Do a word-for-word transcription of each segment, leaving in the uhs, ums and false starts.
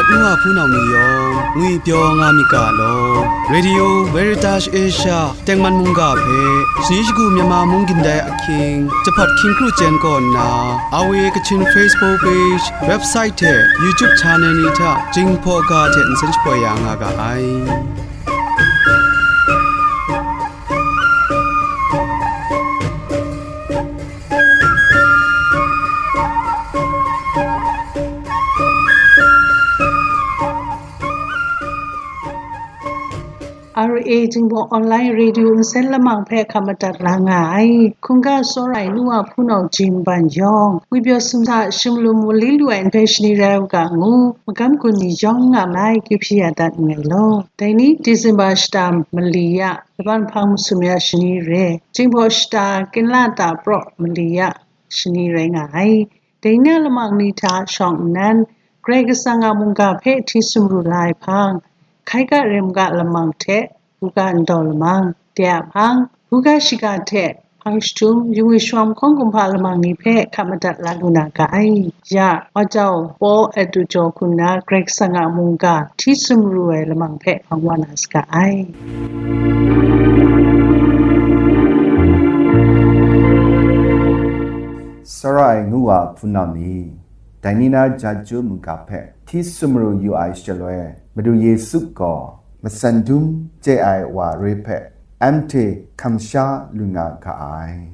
Ngu a hpunau ni yawng ngwipyaw nga myit ga law. Radio Veritas Asia tengman mungga hpe shani shagu Myanmar mung gindai ahkying, jahpat hkying kru chyen kaw nna, R V A Kachin Facebook page, website hte YouTube channel ni hta Jinghpaw ga hte nsen shapoi ya nga ga ai. R A Jinghpaw Online Radio nsen lamang hpe hkap madat la nga ai. Hkungga tsawra ai nu wa hpunau Jim Ban yawng, ngwipyaw sumsa shim lu mu li lu ai nhtoi shani rai u ga ngu, magam gun ni yawng nga ma ai kyu hpyi ya dat nngai law. Dai ni December shata mali ya, laban hpang masum ya shani re, Jinghpaw shata kinla ta praw mali ya shani rai nga ai. Dai na lamang ni hta shawng nnan, Karai Kasang a mungga hpe hti sumru la ai hpang, hkai ga rim ga lamang hte, buga ndau lamang, de a hpang, buga shiga hte hpang jahtum, yu ngwi shawm hkawng kumhpa lamang ni hpe hkap madat la lu na ga ai. Ya, Wajau Paul Atujaw hku nna Karai Kasang a mungga hti sumru ai lamang hpe hpang wa na saga ai. Tsawra ai ngu wa hpunau ni, dai ni na Jaju mungga hpe hti sumru yu ai shaloi, Madu Yesu gaw matsan dum chye ai wa re hpe anhte hkam sha lu nga ga ai.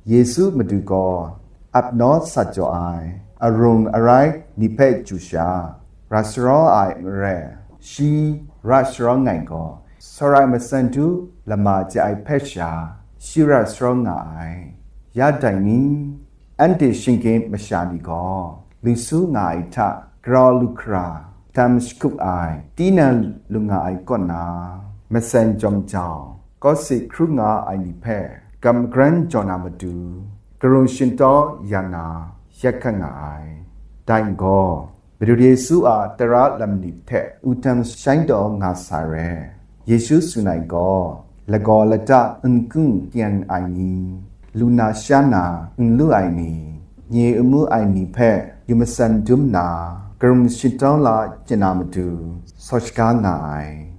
Yesu Madu gaw ap nawt sat jaw ai, arung arai ni hpe chyu sha, ra saraw ai n rai, shi ra saraw ai gaw, tsawra ai matsan du lama chye ai hpe sha, shi ra saraw nga ai. Ya dai ni, anhte shinggyim masha ni gaw, lu su nga ai hta, grau lu hkra, dam shakut ai, tinang lu nga ai kaw na, matsan jawm jau, kawsit hkru nga ai ni hpe, gam magran jaw na matu, karung shingtawng ya na, yet hkat nga ai. Dai gaw, Madu Yesu a tara lam nip hte wudang shang taw nga sa re. Yesu tsun ai gaw, lagaw lata n gun kyan ai ni, lu na sha na n lu ai ni, nye amu ai ni hpe yu matsan dum na, karum shingtawng la chye na matu, saw shaga nga ai.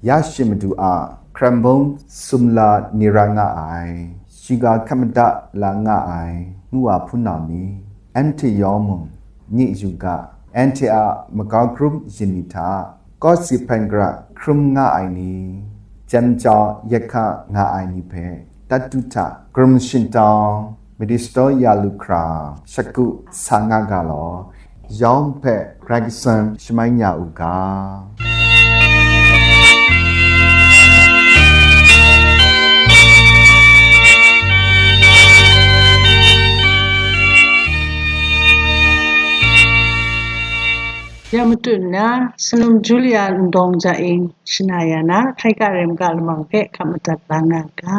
Ya shi Madu a hkrambung sumla ni ra nga ai, shiga hkap madat la nga ai, ngu wa hpunau ni, anhte yawng mung, nye yu ga, anhte a makau hkrum yin ni hta, kawsit hpan gara hkrum nga ai ni, jam jau yet hka nga ai ni hpe, tatu hta karum shingtawng, madi shadaw ya lu hkra, shaku sa nga ga law, yawng hpe Karai Kasang shamai ya u ga. Ya matut nna, Salum Julia Ndawng Za Ing shana ya na, hkai ga rim ga lamang hpe hkap madat la nga ga.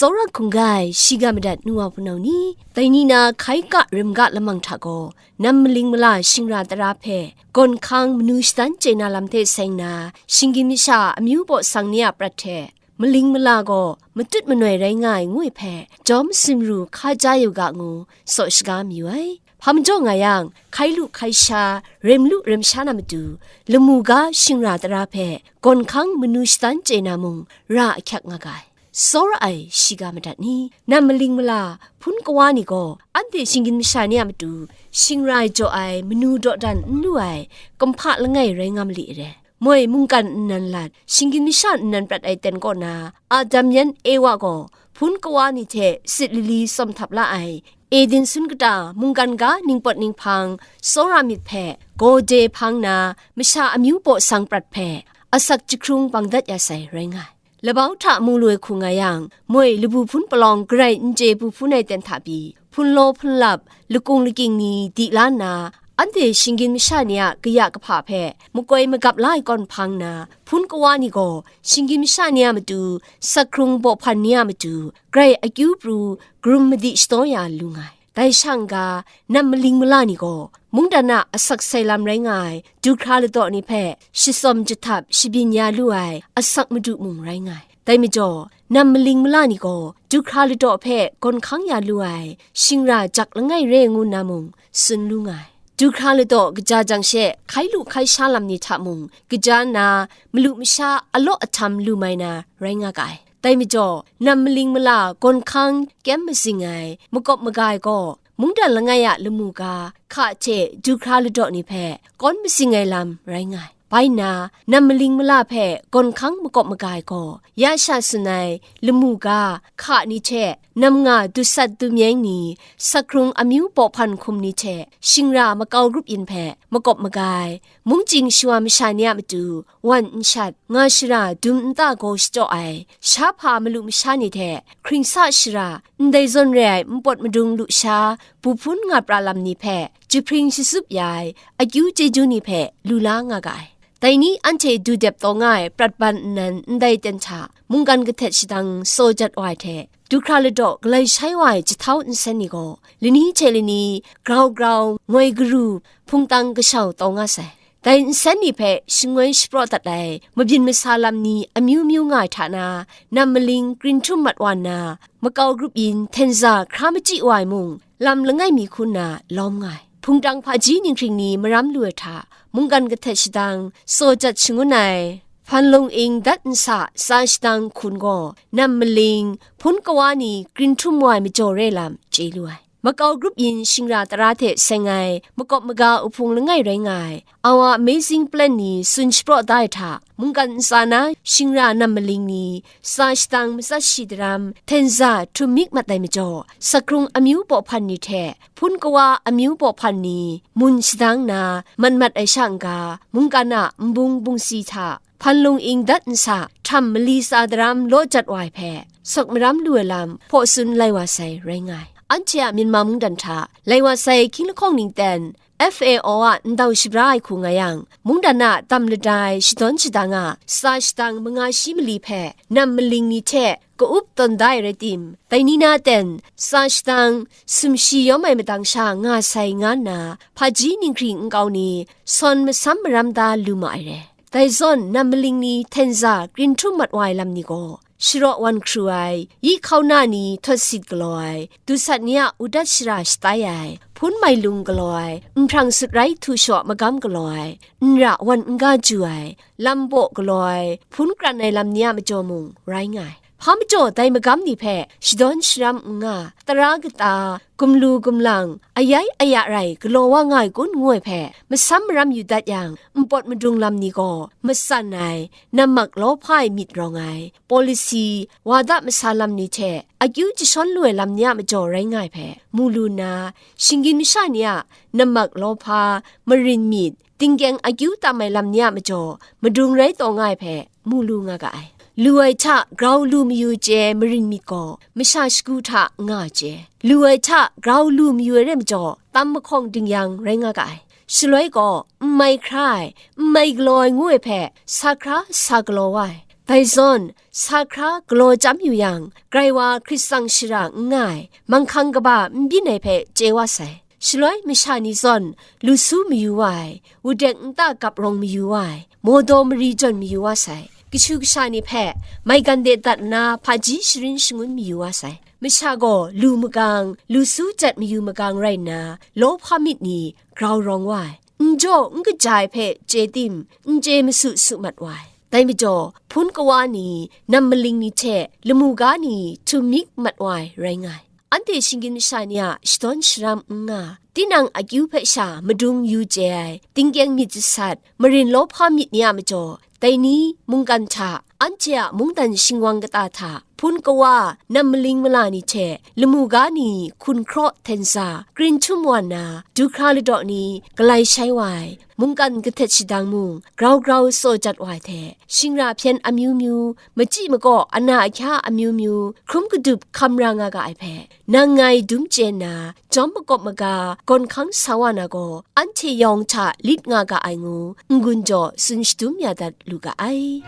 Tsawra hkungga ai shiga madat nu wa hpunau ni, dai ni na hkai ga rim ga lamang hta gaw, nam maling mala shingra tara hpe gawn hkang manu shadan chye na lam hte seng na, shinggyim masha amyu baw sang ni a prat hte, maling mala gaw matut manoi rai nga ai ngu ai hpe, jawm sumru hka ja yu ga ngu, saw shaga mayu ai. Hpa majaw nga yang, hkai lu hkai sha, rem lu rem sha na matu, lamu ga shingra tara hpe gawn hkang manu shadan chye na mung, ra ahkyak nga ga ai. Tsawra ai shiga madat ni, nam maling mala, hpun kawa ni gaw, anhte shinggyim masha ni a matu, shingra ai jaw ai, manu dawdan n lu ai, kumhpa langai rai nga mali re. Moi mungkan nnan lat, shinggyim masha nnan prat ai ten kaw na, Adam yan Ewa gaw, hpun kawa ni hte sit lali tsawm htap la ai, Eden sun kata mungkan ga ningpawt ninghpang tsawra myit hpe, gawde hpang na, masha amyu baw sang prat hpe, asak jahkrung bang dat ya sai rai nga ai. Labau hta mu lu ai hku nga yang, moi labu hpun palawng garai n chye bu hpun ai ten hta pyi, hpun law hpun lap, lakung lakying ni di la nna, anhte shinggyim masha ni a kaya kahpa hpe makoi magap la ai kawn hpang nna, hpun kawa ni gaw shinggyim masha ni a matu, sakhkrung bawhpan ni a matu, grai akyu pru, karum madi shadaw ya lu nga ai. Dai sha n-ga, nam maling mala ni gaw, mungdan a asak sai lam rai nga ai du hkra ladaw ni hpe shatsawm jahtap shabyin ya lu ai asak madu mung rai nga ai. Dai majaw, nam maling mala ni gaw du hkra ladaw hpe gawn hkang ya lu ai shingra jak langai re ngu nna mung tsun lu nga ai. Du hkra ladaw kaja jang she hkai lu hkai sha lam ni hta mung kaja nna, malu masha alaw ahtam lu mai na rai nga ga ai. Dai majaw, nam maling mala gawn hkang kyem mazing ai, makawp maga ai gaw, mungdan langai a lamu ga, hka hte du hkra ladaw ni hpe kawn mazing ai lam rai nga ai. Bai nna, nam maling mala hpe gawn hkang makawp maga ai gaw, ya sha tsun ai lamu ga, hka ni hte nam nga dusat dumyeng ni, sakhkrung amyu bawhpan hkum ni hte shingra makau grup yin hpe makawp maga ai, mungchying shawa masha ni a matu wan n shat, nga shara dum nta gaw shachyaw ai, shahpa malu masha ni hte hkringsa shara, ndai zawn re ai npawt madung lusha, bu hpun nga pra lam ni hpe jahpring shatsup ya ai akyu chyeju ni hpe lu la nga ga ai. Dai ni anhte du dep taw nga ai prat ban nnan ndai ten hta mungkan kahtet shadang tsaw jat wa ai hte, du hkra ladaw galai shai wa ai jahtau nsen ni gaw, lani hte lani grau grau, ngoi garu, hpungtang kashau taw nga sai. Dai nsen ni hpe shangoi shapraw dat ai mabyin masa lam ni amyu myu nga ai hta na, nam maling krin htum mat wa nna, makau grup yin htenza hkra machyi wa ai mung, lam langai mi hku nna lawm nga ai. Hpungtang hpaji ninghkring ni maram lu ai hta, mungkan kahtet shadang, tsaw jat shangun ai, hpan lung ing dat nsa tsa shadang hkun gaw, nam maling, hpun kawa ni krin htum wa ai majaw re lam chye lu ai. Makau grup yin shingra tara hte seng ai, makawp maga uhpung langai rai nga ai, Our Amazing Plan ni tsun shapraw da ai hta, mungkan ntsa na shingra nam maling ni, tsa shadang matsat shi daram, htenza htum myit mat ai majaw, sakhkrung amyu bawhpan ni hte, hpun kawa amyu bawhpan ni, mun shadang na, mat mat ai sha n-ga, mungkan a nbung bungsi hta, hpan lung ing dat nsa, htam mali tsa daram law jat wa ai hpe, sawk maram lu ai lam hpaw tsun lai wa sai rai nga ai. Anhte a Myanmar mungdan hta lai wa sai hkying lahkawng ning ten, F A O a ndau shabra ai hku nga yang, mungdan a tam lada ai shadawn shadang a tsa shadang manga shi mali hpe nam maling ni hte ka-up tawn da ai rai tim, dai ni na ten tsa shadang sumshi yawm ai madang sha nga sai nga nna, hpaji ninghkring nkau ni sawn masam maram da lu ma ai re. Dai zawn, nam maling ni htenza krin htum mat wa ai lam ni gaw, sharaw wan hkru ai, yi hkau na ni htawt sit galaw ai, dusat ni a udat shara shatai ai, hpun mai lung galaw ai, nhprang sut rai htu shaw magam galaw ai, nra wan n-ga ju ai, lam baw galaw ai, hpun kran ai lam ni a majaw mung rai nga ai. Hpa majaw dai magam ni hpe shadawn sharam n nga, tara kata, gumlu gumlang, ayai aya rai galaw wa nga ai kun ngu ai hpe masam maram yu dat yang, npawt madung lam ni gaw matsan ai, nammak lawhpa ai myit rawng ai, policy, wada masa lam ni hte akyu jashawn lu ai lam ni a majaw rai nga ai hpe mu lu nna, shinggyim masha ni a nammak lawhpa, marin myit, tingkyeng akyu tam ai lam ni a majaw madung rai taw nga ai hpe mu lu nga ga ai. Lu ai hta grau lu mayu chye ai marin myit gaw masha shagu hta nga ai chye. Lu ai hta grau lu mayu ai rai majaw, tam mahkawng dingyang rai nga ga ai. Shaloi gaw, n mai hkra ai, n mai galaw ai ngu ai hpe, sa hkra sa galaw wa ai. Dai zawn, sa hkra galaw chyam yu yang, grai wa hkrit tsang shara n nga ai, manghkang kaba n byin ai hpe chye wa sai. Shaloi masha ni zawn, lu su mayu wa ai, wudek nta gap rawng mayu wa ai, mawdaw mari jawn mayu wa sai. Kashu kasha ni hpe maigan de dat nna hpaji sharin shangun mayu wa sai. Masha gaw lu magang, lu su jat mayu magang rai nna, lawhpa myit ni grau rawng wa ai. N jaw n kaja ai hpe chye tim, n chye masu su mat wa ai. Dai majaw, hpun kawa ni, nam maling ni hte lamu ga ni htum myit mat wa ai rai nga ai. Anhte shinggyim masha ni a shadawn sharam n nga, tinang akyu hpe sha madung yu chye ai, tingkyeng myit jasat, marin lawhpa myit ni a majaw, dai ni mungkan hta, anhte a mungdan shingwang kata hta, hpun kawa, nam maling mala ni hte, lamu ga ni hkun hkraw htenza, krin htum wa nna, du hkra ladaw ni, galai shai wa ai, mungkan kahtet shadang mung, grau grau tsaw jat wa ai hte, shingra hpyen amyu myu, machyi makaw ana ahkya amyu myu, hkrum kadup hkam ra nga ga ai hpe, nang ngai dum chye nna, jawm makawp maga, gawn hkang sa wa na gaw, anhte yawng hta lit nga ga ai ngu, n-gun jaw tsun shadum ya dat lu ga ai.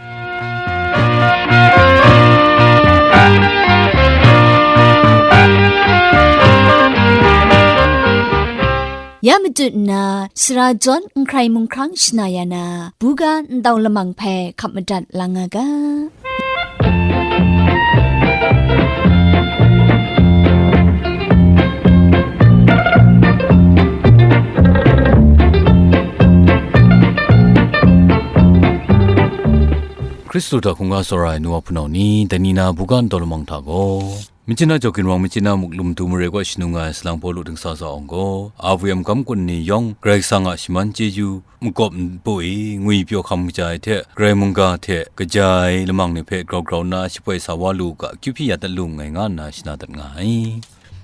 Ya matut nna, sara jawn n hkrai mung hkrang shana ya na, buga ntau lamang hpe hkap madat lang nga ga. Hkristu hta hkungga tsawra ai nu wa hpunau ni, dai ni na buga ntau lamang hta gaw, Myitkyina Jawk Ginwang, Myitkyina Muklum Du Mare kaw shanung nga ai salang Pawlu dingsa sa awng gaw, A V M gam kun ni yawng Karai Kasang a shaman chyeju makawp npu e ngwi pyaw hkam kaja ai hte, Karai mungga hte kaja ai lamang ni hpe grau grau nna shapoi sa wa lu u ga, akyu hpyi ya dat lu nngai, nga nna shana dat nga ai.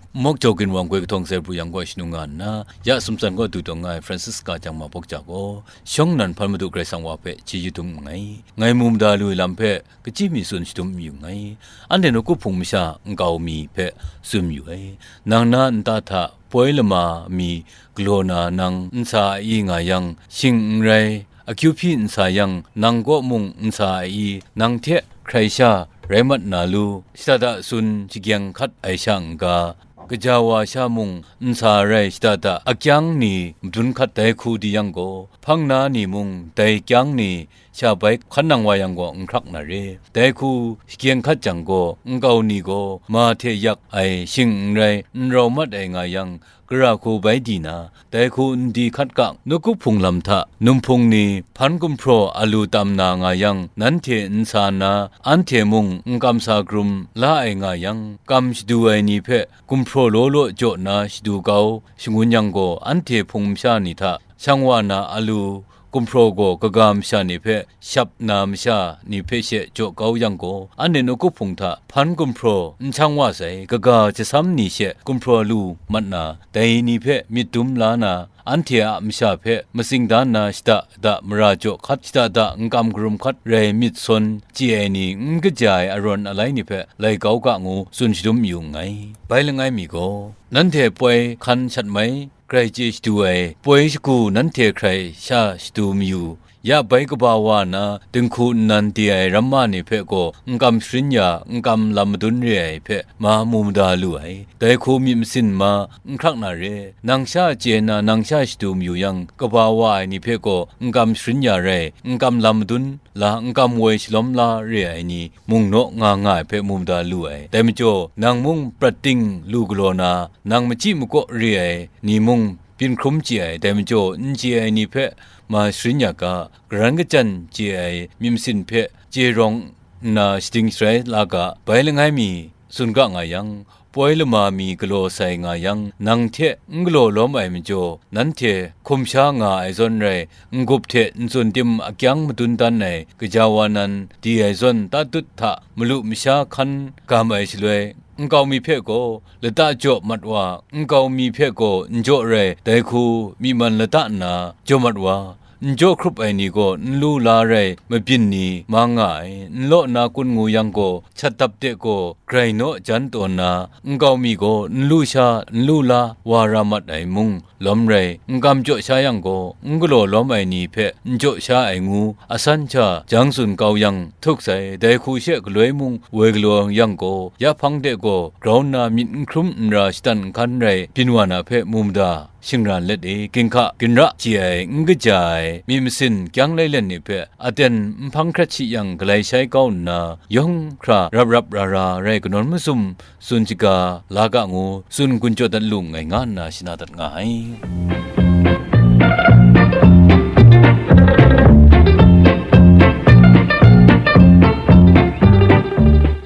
Mawk Jawk Ginwang, Goi Kahtawng Zaibru Yang kaw shanung nga nna, ya sumtsan kaw du tawn nga ai Francisca Jangma Bawk Ja gaw, shawng nnan hpan Madu Karai Kasang wa hpe chyeju dum nngai, ngai mu mada lu ai lam hpe, kachyi mi tsun shadum mayu nngai. Anhte nawku hpung masha nkau mi hpe tsun mayu ai. Nang na nta hta poi lama mi galaw na nang n sa ai nga yang, shing n rai, akyu hpyi n sa yang, nang kaw mung n sa ai, nang hte hkrai sha rai mat na lu, shada da tsun shagyeng hkat ai sha n ga, gaja wa sha mung n sa rai shada da akyang ni madun hkat dai hku di yang gaw, hpang na ni mung dai kyang ni sha bai hkan nang wa yang gaw n hkrak na re. Dai hku shagyeng hkat jang gaw, nkau ni gaw ma hte yak ai shing n rai, n rau mat ai nga yang, gara hku bai di na, dai hku n di hkat ga, nawku hpung lam hta, num hpung ni hpan gumhpraw a lu tam na nga yang, nanhte n sa nna, anhte mung n kamsa karum la ai nga yang, kam shadu ai ni hpe gumhpraw law law jaw nna shadu kau shangun yang gaw, anhte hpung masha ni hta shang wa na a lu, gumhpraw gaw kaga masha ni hpe shap na masha ni hpe she jaw kau yang gaw, anhte nawku hpung hta hpan gumhpraw n shang wa sai, kaga jasam ni she gumhpraw lu mat na, dai ni hpe myit dum la na, anhte a masha hpe matsing dan na shada da mara jaw hkat, shada da n kam karum hkat rai myit sawn chye ai ni, n kaja ai arawn alai ni hpe lai kau ga ngu tsun shadum mayu nngai. Bai langai mi gaw, nanhte poi hkan shat mai, grai chye shadu ai, poi shagu nanhte hkrai sha shadu mayu, ya bai kaba wa na, dinghku nnan di ai ramma ni hpe gaw n kam sharin ya, n kam lam madun re ai hpe ma mu mada lu ai. Dai hku myit masin ma n hkrak na re, nang sha chye na, nang sha shadu mayu yang, kaba wa ai ni hpe gaw n kam sharin ya rai, n kam lam madun la, n kam woi shalawm la re ai ni, mung naw nga nga ai hpe mu mada lu ai. Dai majaw, nang mung prat ting lu galaw na, nang machyi makaw re ai ni mung byin hkrum chye ai. Dai majaw, n chye ai ni hpe ma sharin ya ga, karan kajan chye ai myit masin hpe chye rawng nna shading sharai la ga, bai langai mi tsun ga nga yang, poi lama mi galaw sai nga yang, nang hte n galaw lawm ai majaw, nanhte hkum sha nga ai zawn rai, n-gup hte n tsun tim akyang madun dan ai gaja wa nan di ai zawn, tatut hta malu masha hkan gam ai shaloi, nkau mi hpe gaw lata jaw mat wa, nkau mi hpe gaw n jaw rai, dai hku myi man lata nna jaw mat wa, n jaw hkrup ai ni gaw n lu la rai, mabyin ni mang nga ai, n law na kun ngu yang gaw, chat dap de gaw, grai naw jan taw nna, nkau mi gaw n lu sha, n lu la wa ra mat ai mung lawm rai, n kam jaw sha yang gaw, n galaw lawm ai ni hpe n jaw sha ai ngu, asan sha jang tsun kau yang, htuk sai, dai hku she galoi mung woi galaw yang gaw, ya hpang de gaw grau nna myit n hkrum n ra shatan n hkan rai, byin wa na hpe mu mada, shingran let e, ginhka ginra chye ai, n kaja ai, myit masin kyang lailen ni hpe aten n hpang hkrat shi yang galai shai kau nna, yawng hkra rap rap ra ra rai kanawn mazum tsun shaga la ga ngu, tsun gun jaw dat lu nngai, nga nna shana dat nga ai.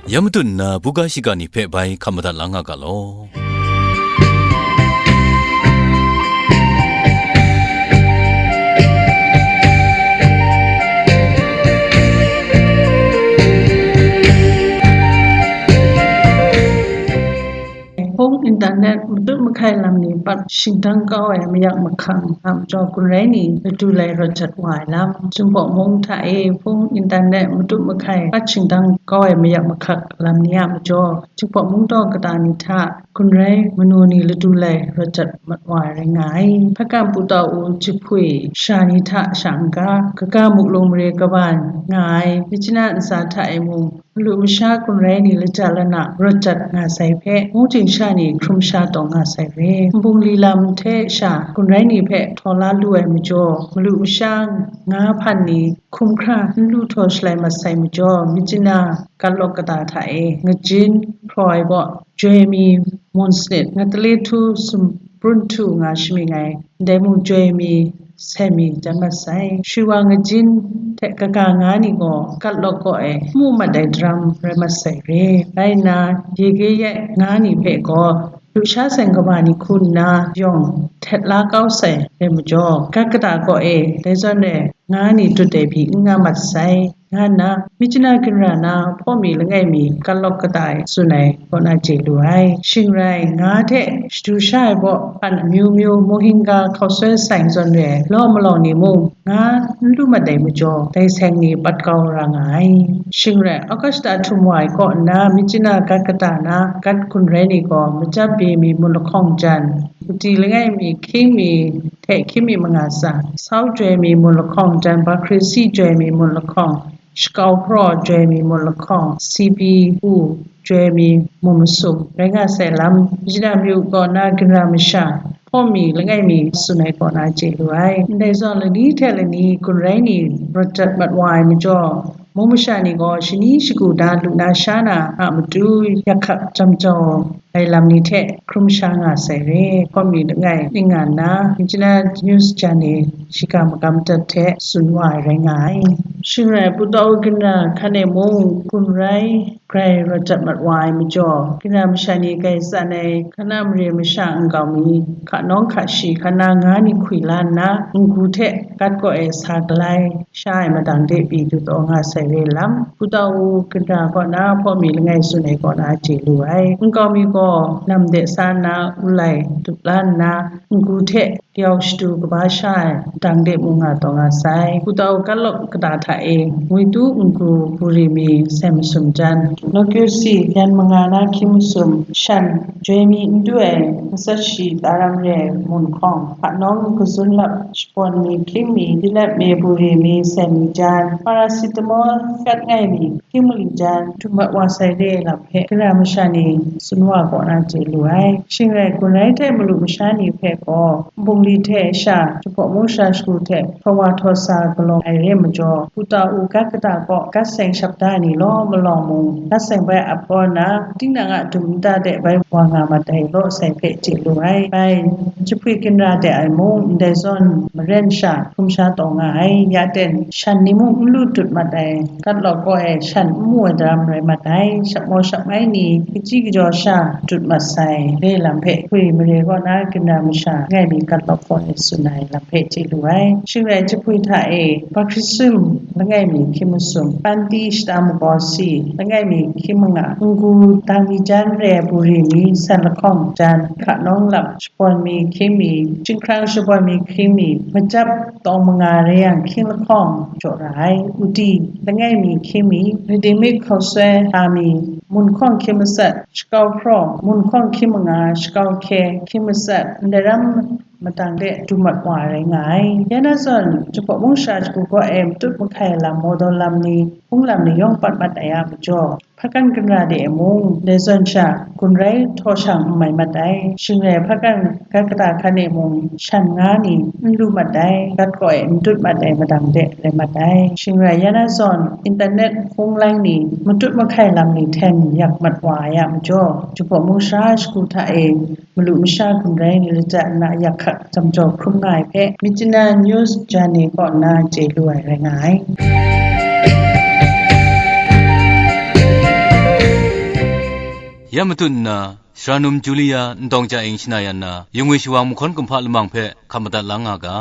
Ya matut nna, buga shiga ni hpe bai hkam madat la nga ga law. Hpung internet matut mahkai lam ni pat shingdang kau ai mayak mahkang a majaw, gun rai ni, ladu lai rawt jat wa ai lam, Jinghpaw mung hta e hpung internet matut mahkai pat shingdang kau ai mayak mahkang lam ni a majaw, Jinghpaw mung daw kata ni hta kun rai manu ni ladu lai rawt dat mat wa ai rai nga ai. Hpakan Pu Tau U jahpui sha ni hta sha n-ga, kaga muklung mare kaban nga ai Myitkyina ntsa hta e mung, malu masha kun rai ni lata lana rawt dat nga sai hpe, mungchying sha ni hkrum sha taw nga sai re. Nbungli lam hte sha kun rai ni hpe htaw la lu ai majaw, malu masha nga hpan ni hkum hkra n lu htaw shalai mat sai majaw, Myitkyina katlawk kata hta e ngajin hpraw ai gaw, joi mi mun sanit, nga tale htu sumprun htu nga shamying ai, ndai mung joi mi sai mi jan mat sai. Shwi wa ngajin hte kaga nga ni gaw, katlawk kaw e mu mat ai daram rai mat sai re. Rai nna, yege yet nga ni hpe gaw, lusha seng kaba ni hku nna yawng htet la kau sai rai majaw, gat kata kaw e dai zawn rai nga ni dut ai pyi n nga mat sai, nga nna Myitkyina ginra na hpaw mi langai mi katlawk kata e tsun ai kaw na chye lu ai. Shing rai, nga hte shadu sha ai baw hpan amyu myu, mung hingga hkau soi sai zawn re ai law malawng ni mung, nga n lu mat ai majaw, dai seng ni pat kau ra nga ai. Shing rai, August hta htum wa ai kaw nna, Myitkyina gat kata na gat kun rai ni gaw, Majap Bye mi mun lahkawng jan, Kuti langai mi hkying mi hte hkying mi manga tsa, Sau joi mi mun lahkawng jan, Bahkrisi joi mi mun lahkawng, Shakau Hpraw joi mi mun lahkawng, C P U joi mi mun masum rai nga sai lam, Myitkyina myu kaw na ginra masha hpaw mi langai mi tsun ai kaw na chye lu ai. Ndai zawn lani hte lani kun rai ni rawt dat mat wa ai majaw, mung masha ni gaw shani shagu na lu na sha na a matu yak hkak jam jau ai lam ni hte hkrum sha nga sai re. Hpaw mi langai ning nga nna, Myitkyina News jan e shiga magam dat hte tsun wa ai rai nga ai. Shing rai, Pu Tau U ginra hkan e mung kun rai grai rawt dat mat wa ai majaw, ginra masha ni grai tsan ai, hka na mare masha nkau mi, hka nawng hka shi, hka na nga ni hkwi la nna, n-gu hte gat kaw e sa galai sha ai madang de pyi du taw nga sai re lam, Pu Tau U ginra kaw na hpaw mi langai tsun ai kaw na chye lu ai. Nkau mi gaw nam de sa nna, ulai dup la nna, n-gu hte kayau shadu kaba sha ai dang de mung nga taw nga sai. Pu Tau U katlawk kata hta e, ngwi tu n-gu buri mi sai masum jan, Lawkyu si yan manga na hkying masum, shan joi mi n du ai, matsat shi taram re ai mun hkawng, hka nawng kazun lap shabawn mi hkying mi, dilap me buri mi sai mi jan, paracetamol kat ngai mi hkying mali jan, dum mat wa sai re lam hpe, ginra masha ni tsun wa kaw na chye lu ai. Shing rai, kun rai hte malu masha ni hpe gaw, nbungli hte sha, jahpaw mung sha shagu hte htaw wa htaw sa galaw ai re majaw, Pu Tau U gat kata kaw gat seng shap da ai ni law malawng mung, gat seng bai ap kaw nna, tinang a dum nta de bai wa nga mat ai law sai hpe chye lu ai. Bai, jahpwi ginra de ai mung, ndai zawn maren sha hkrum sha taw nga ai. Ya ten, shan ni mung n lu dut mat ai, gat law kaw e shan n mu ai daram rai mat ai. Shap maw shap mai ni, kachyi kajaw sha dut mat sai, re lam hpe, hpwi mare kaw na ginra masha langai mi gat law kaw e tsun ai lam hpe chye lu ai. Shing rai, jahpwi hta e, Bahkrisim langai mi hkying masum, Panti shata magaw si langai mi hkying manga, n-gu dang mi jan re ai buri mi san lahkawng jan, hka nawng lap shabawn mi hkying mi, chyinghkrang shabawn mi hkying mi, Majap tawng manga rai yang hkying lahkawng jaw ra ai, Uti langai mi hkying mi, Ridingmik hkau soi a mi, mun hkawng hkying matsat, Shakau Hpraw mun hkawng hkying manga, Shakau Hkye hkying matsat, ndai ram madang de dum mat wa rai nga ai. Ya na zawn, jahpaw mung sha shagu kaw e matut mahkai lam, mawdaw lam ni, hpung lam ni yawng pat mat ai a majaw, hpakan ginra de e mung, dai zawn sha, kun rai htaw shang n mai mat ai. Shing rai, hpakan gat kata hkan e mung, shan nga ni n lu mat ai, gat kaw e n dut mat ai madang de rai mat ai. Shing rai, ya na zawn, internet hpung lang ni, matut mahkai lam ni hten yak mat wa ai a majaw, jahpaw mung sha shagu hta e, malu masha kun rai ni lata nna yak hkak jam jaw hkrum nga ai hpe, Myitkyina News jan e kaw nna chye lu ai rai nga ai. Ya matut nna, Sharanum Julia Ntawng Ca Ing shana yan na, yungwi shawang mahkawn kumhpa lamang hpe hkap madat la nga ga.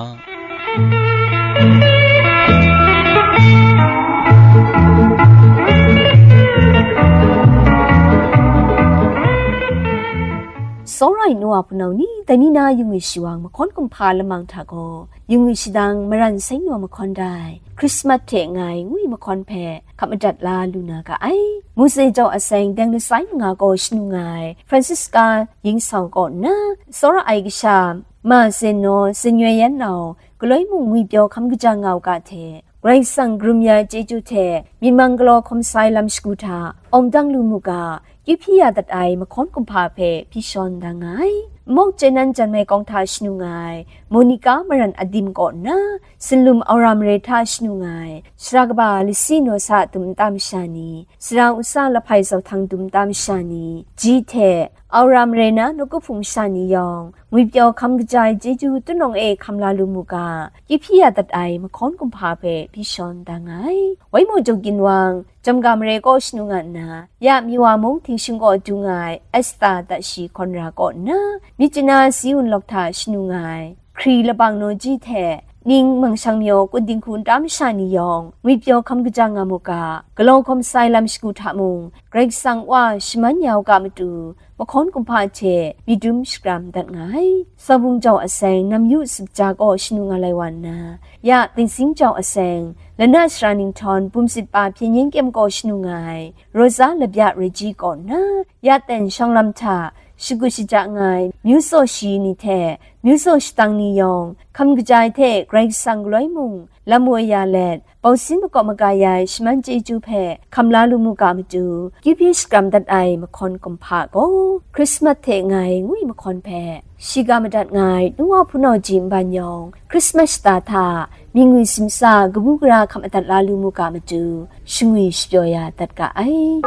Tsawra ai nu wa hpunau ni, dai ni na yu ngwi shi wang mahkawn kumhpa lamang hta gaw, yu ngwi shadang maran seng naw mahkawn dai, Christmas hte ngai ngwi mahkawn hpe hkap madat la lu na ga ai. Mose jau aseng deng lasai manga gaw shanu nga ai Francisca Yingsau kaw nna, tsawra ai kasha, Ma Zeno, Zenyue Yan Nau, galoi mung ngwipyaw hkam kaja nga u ga hte, Karai Kasang karum ya ai chyeju hte myi mang galaw hkawm sa ai lam shagu hta awng dang lu mu ga, kyu hpyi ya dat ai mahkawn kumhpa hpe hpyi shawn da nga ai. Nmawk Chyenan Janmai Kawng hta shanu nga ai Monica Maran Adim kaw nna, Sinlum Aura Mare hta shanu nga ai sara kaba lasi naw sa a dum nta masha ni, sara usa lahpai zau htang dum nta masha ni, ji hte Aura Mare na nawku hpung masha ni yawng, ngwipyaw hkam kaja ai chyeju tunawng e hkam la lu mu ga, kyu hpyi ya dat ai mahkawn kumhpa hpe hpyi shawn da nga ai. Waimaw Jawgin Wang, Jamga Mare kaw shanu nga nna, ya Miwa mung Htingshing kaw du nga ai Esta Tashi Hkawn Ra kaw nna, Myitkyina Si Wun Lawk hta shanu nga ai Hkri Labang Naw Ji hte, ning Mangshang Myaw Kun Dinghku nta masha ni yawng, ngwipyaw hkam kaja nga mu ga, galaw hkawm sa ai lam shagu hta mung, Karai Kasang Wa shaman ya u ga matu, mahkawn kumhpa hte myit dum shakram dat nga ai. Sawbung jau aseng Namyu Sukja kaw shanu nga lai wa nna, ya Tingsing jau aseng Lana Sara Ninghtawng Bumsit Pa Hpyen Yen Kyem kaw shanu nga ai Rosa Labya Reji kaw nna, ya ten shawng lam hta shagut shaja nga ai myu tsaw shi ni hte myu tsaw shatang ni yawng, hkam kaja ai hte Karai Kasang galoi mung lam woi ya let, bausin makawp maga ya ai shaman chyeju hpe hkam la lu mu ga matu, kyu hpyi shakram dat ai mahkawn kumhpa gaw, Christmas hte ngai ngwi mahkawn hpe shiga madat nga ai nu wa hpunau ji nban yawng, Christmas shata hta mying ngwi simsa kabu gara hkap madat la lu mu ga matu, shangwi shapyaw ya dat ga ai.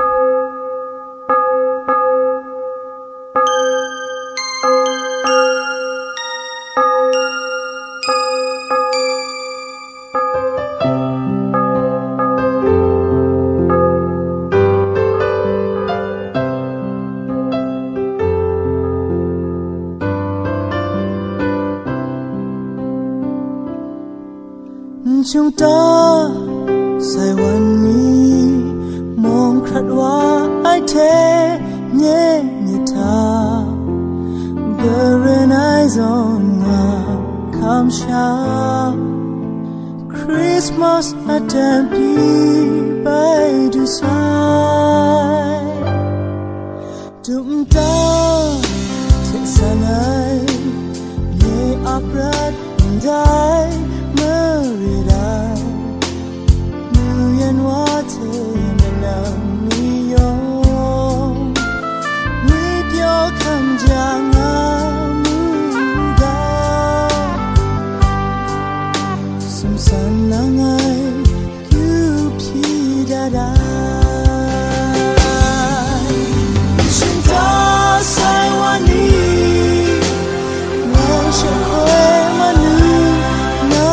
N chung ta sai wan ni, mawng hkrat wa ai hte nye ni hta, garen ai zawn nga hkam sha, Christmas a dan pyi bai du sai. Dum nta hte san ai, nye a prat ndai marit ai, nu yan wa hte manang ni yawng, ngwipyaw hkam ja nga mu ga, sumsan lang ai, kyu hpyi dat ai. Shingta sai wa ni, nang shanghkoi manu, na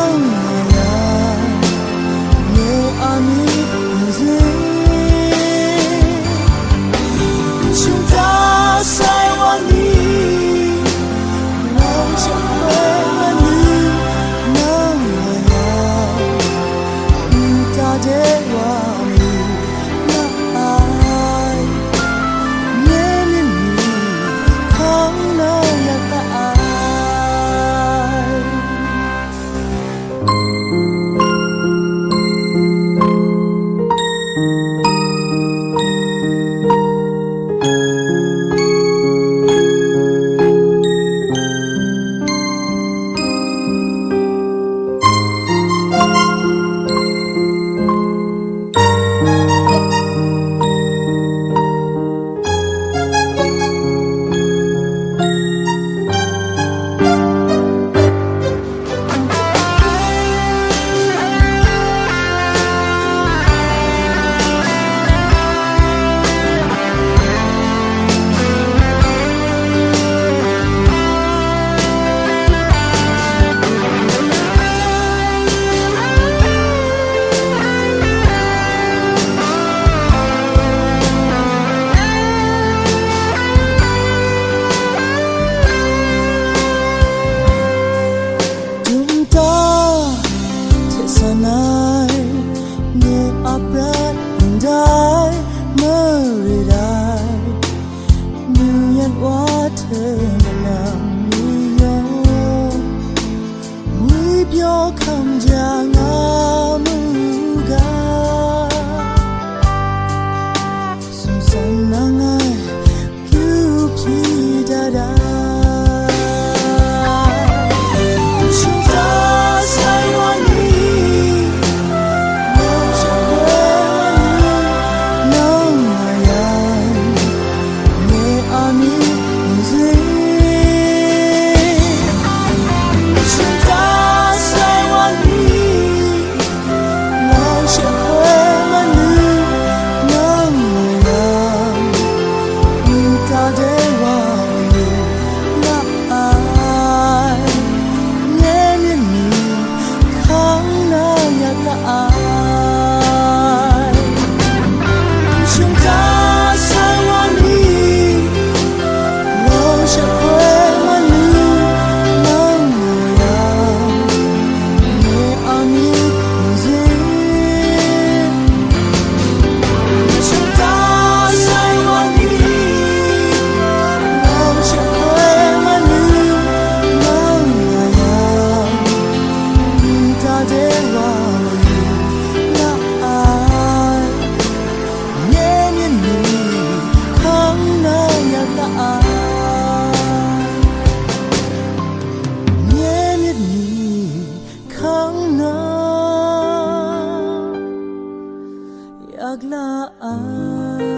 la ai.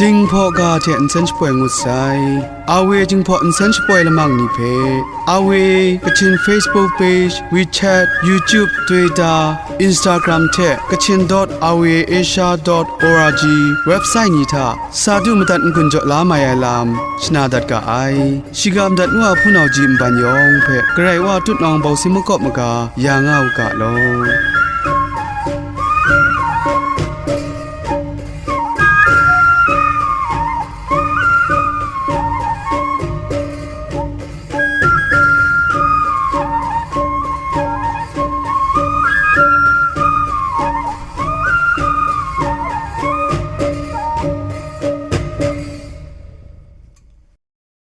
Jinghpaw ga hte nsen shapoi ngut sai. Awe Jinghpaw nsen shapoi lamang ni hpe, Awe Kachin Facebook page, WeChat, YouTube, Twitter, Instagram hte Kachin dot awe asia dot org website ni hta sa du madat n-gun jaw la mai ai lam shana dat ga ai. Shiga madat nu a hpunau ji nban yawng hpe Karai Wa tutnawng bawsin makawp maga ya nga u ga law.